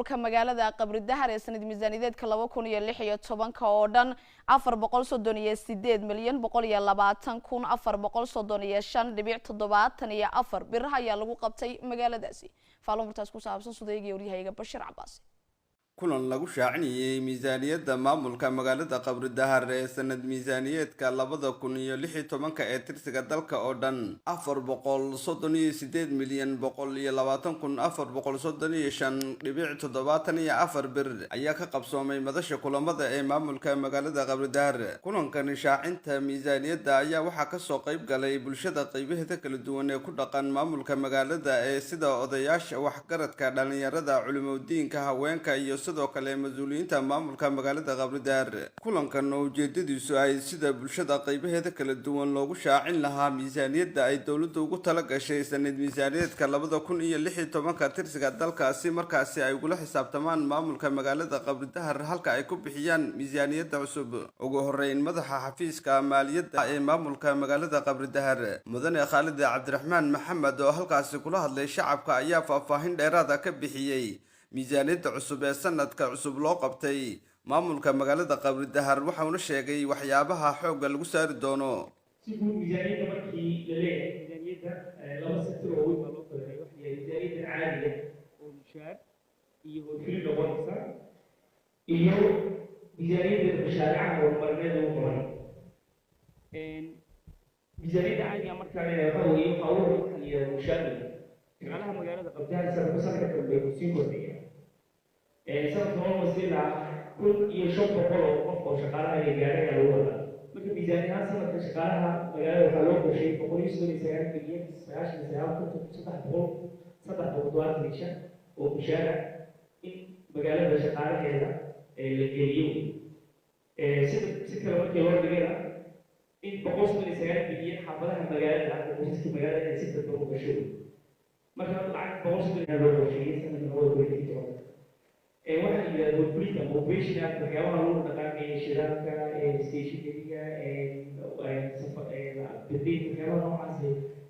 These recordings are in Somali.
Maamulka magaalada Qabridahar ee sanad miisaaniyadeedka 2016 oo dhan 438,120,435.74 biraha ayaa lagu qabtay magaaladaasi. Faalumurtaas ku saabsan sudayga waryahayga Bashir Cabaas. Kulan lagu shaacinayay miisaaniyadda maamulka magaalada Qabridahar ee sanad miisaaniyeedka 2016 ee tirsiga dalka oo dhan 438,120,435.74 bir ayaa ka qabsoomay madasha kulamada ee maamulka magaalada Qabridahar. Kulankan shaacinta miisaaniyadda ayaa waxaa kasoo qayb galay bulshada qaybaheeda kala duwan ee ku dhaqan maamulka magaalada, ee sida odayaasha, waxgaradka, dhalinyarada, culimodiinka, haweenka iyo sidoo kale mas-uuliyiinta maamulka magaalada Qabridahar. Kulankan oo ujeedadiisu ay sida bulshada qaybaheeda kala duwan loogu shaacin lahaa miisaaniyadda ay dowladda ugu tala gashay sanad miisaaniyeedka 2016 tirsiga dalkaasi, markaasi ay ugula xisaabtamaan maamulka magaalada Qabridahar halka ay ku bixiyaan miisaaniyadda cusub. Ugu horeyn, madaxa xafiiska maaliyadda ee maamulka magaalada Qabridahar, mudane Khaalid Cabdiraxmaan Maxamed, oo halkaasi kula hadlay shacabka, ayaa faahfaahin dheeraada ka bixiyey miisaaniyadda cusub ee sanadka cusub loo qabtay maamulka magaalada Qabridahar, waxauna sheegay waxyaabaha xoogga lagu saari doono. Si guud miisaaniyadda markii la leeyahay, miisaaniyadda laba sector oo weyn baa loo kala waxa yahay miisaaniyadda caadiga oo mushaar iyo howlfulin noqonaysa, iyo miisaaniyadda mashaaricaha horumarineed lagu qabanayo. Miisaaniyadda caadiga markaa leeyahay waxa weeye waxaa ugu horreeya waxa la yidhahdo mushaar weyn. Shaqaalaha magaalada Qabridahar sanadba sanadka dambe wuu sii kordhaya. Sanadka almost ilaa 1500 oo qof oo shaqaalaha ay gaadhay ayaa lagu wadaa. Marka miisaani ahaan sanadka shaqaalaha magaalada waxaa loo qorsheeyey 139,099,375 oo mushaara in magaalada shaqaalaheeda la geliyo. Sida si kale markii loo dhigayna, in 139 milyan xaafadaha magaalada ama qoysaska magaalada inay si dadban u gasho. Marka lacag 130 loo qorsheeyey sanadka 2016. Waxaa la yidhahda howlfulinta ama operational, waxyaabaha lagu dhaqaaqaya, shidaalka, stationeryga, bedbeedka, waxyaabaha noocaas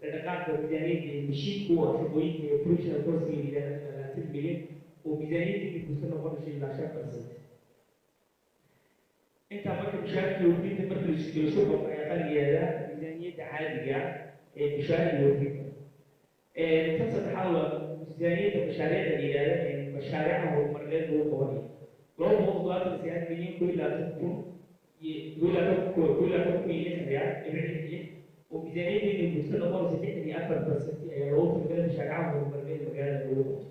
dhaqaaqa miisaaniyadda mashiinku waa shaqooyinka operational cost la yidhahda 20 milyan oo miisaaniyadda imika ka noqonaysa ilaa 5%. Intaa marka mushaarka iyo howlfulinta marka la isku qabto ayaa waxaa la yidhahdaa miisaaniyadda caadiga ee mushaarka iyo howlfulinta. Tan saddexaad waa miisaaniyadda mashaariicda la yidhahda, mashaariica horumarineed lagu qabanayo, 279 milyan 21,000 iyo 21,026 riyaal dhibic lix lix oo miisaaniyaddeena guud ka noqonaysa 64% ayaa loogu talagalay mashaariicaha horumarineed magaalada lagu qabto.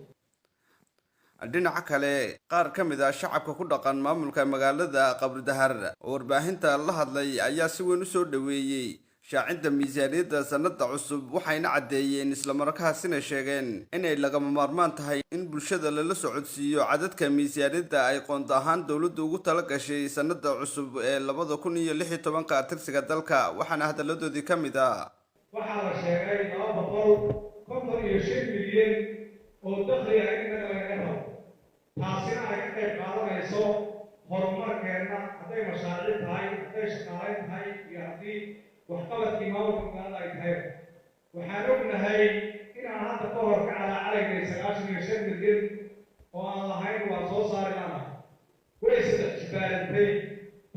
Dhinaca kale, qaar ka mid ah shacabka ku dhaqan maamulka magaalada Qabridahar oo warbaahinta la hadlay ayaa si weyn usoo dhaweeyey shaacinta miisaaniyadda sanada cusub, waxayna caddeeyeen islamarkaasina sheegeen inay lagama maarmaan tahay in bulshada lala socodsiiyo cadadka miisaaniyadda ay qoonda ahaan dowladdu ugu tala gashay sanada cusub ee 2016 tirsiga dalka. Waxaana hadalladoodii ka mid ah: Waxaa la sheegay 255 milyan oo dakhliga in inaga lagaga rabo, taasina ay ka qayb qaadanayso horumarkeenna, hadday mashaariic tahay, hadday shaqaalayn tahay iyo haddii waxqabadkii maamulka magaalada ay tahay. Waxaan ognahay inaan hadda ka hor ka calaacalaynay 95 milyan oo aan lahayn waan soo saari lana, way saddex jibaarantay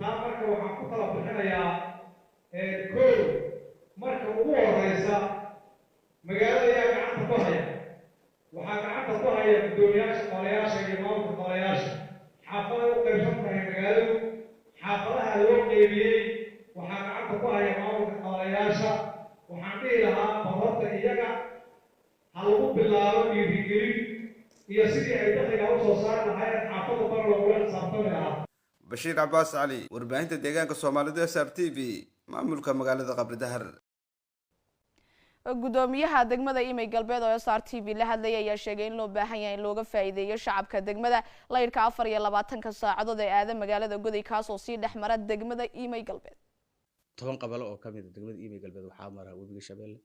taa. Marka waxaan ku tala bixinayaa, kow, marka ugu horeysa magaalada ayaa gacanta ku haya, waxaa gacanta ku haya guddoomiyaasha qolayaasha iyo maamulka qolayaasha. Xaafaday u qaybsan tahay magaaladu, xaafadaha loo qeybiyey waxaa gacanta ku haya maamulka qolayaasha. Waxaan dhihi lahaa bal horta iyaga ha lagu bilaabo dhiirigelin iyo sidii ay dakhliga usoo saari lahaayeen, xaafada bar loogula xisaabtami lahaa. Bashiir Cabaas Cali, warbaahinta deegaanka Soomaalida, SR TV, maamulka magaalada Qabridahar. Gudoomiyaha degmada Imey Galbeed oo SR TV la hadlayay ayaa sheegay in loo baahan yahay in looga faa'iideeyo shacabka degmada laydhka 24-ka saacadood ee aada magaalada Goday, kaasoo sii dhex mara degmada Imey Galbeed. 10 qabalo oo ka mid a degmada Imey Galbeed waxaa mara webiga Shabeelle.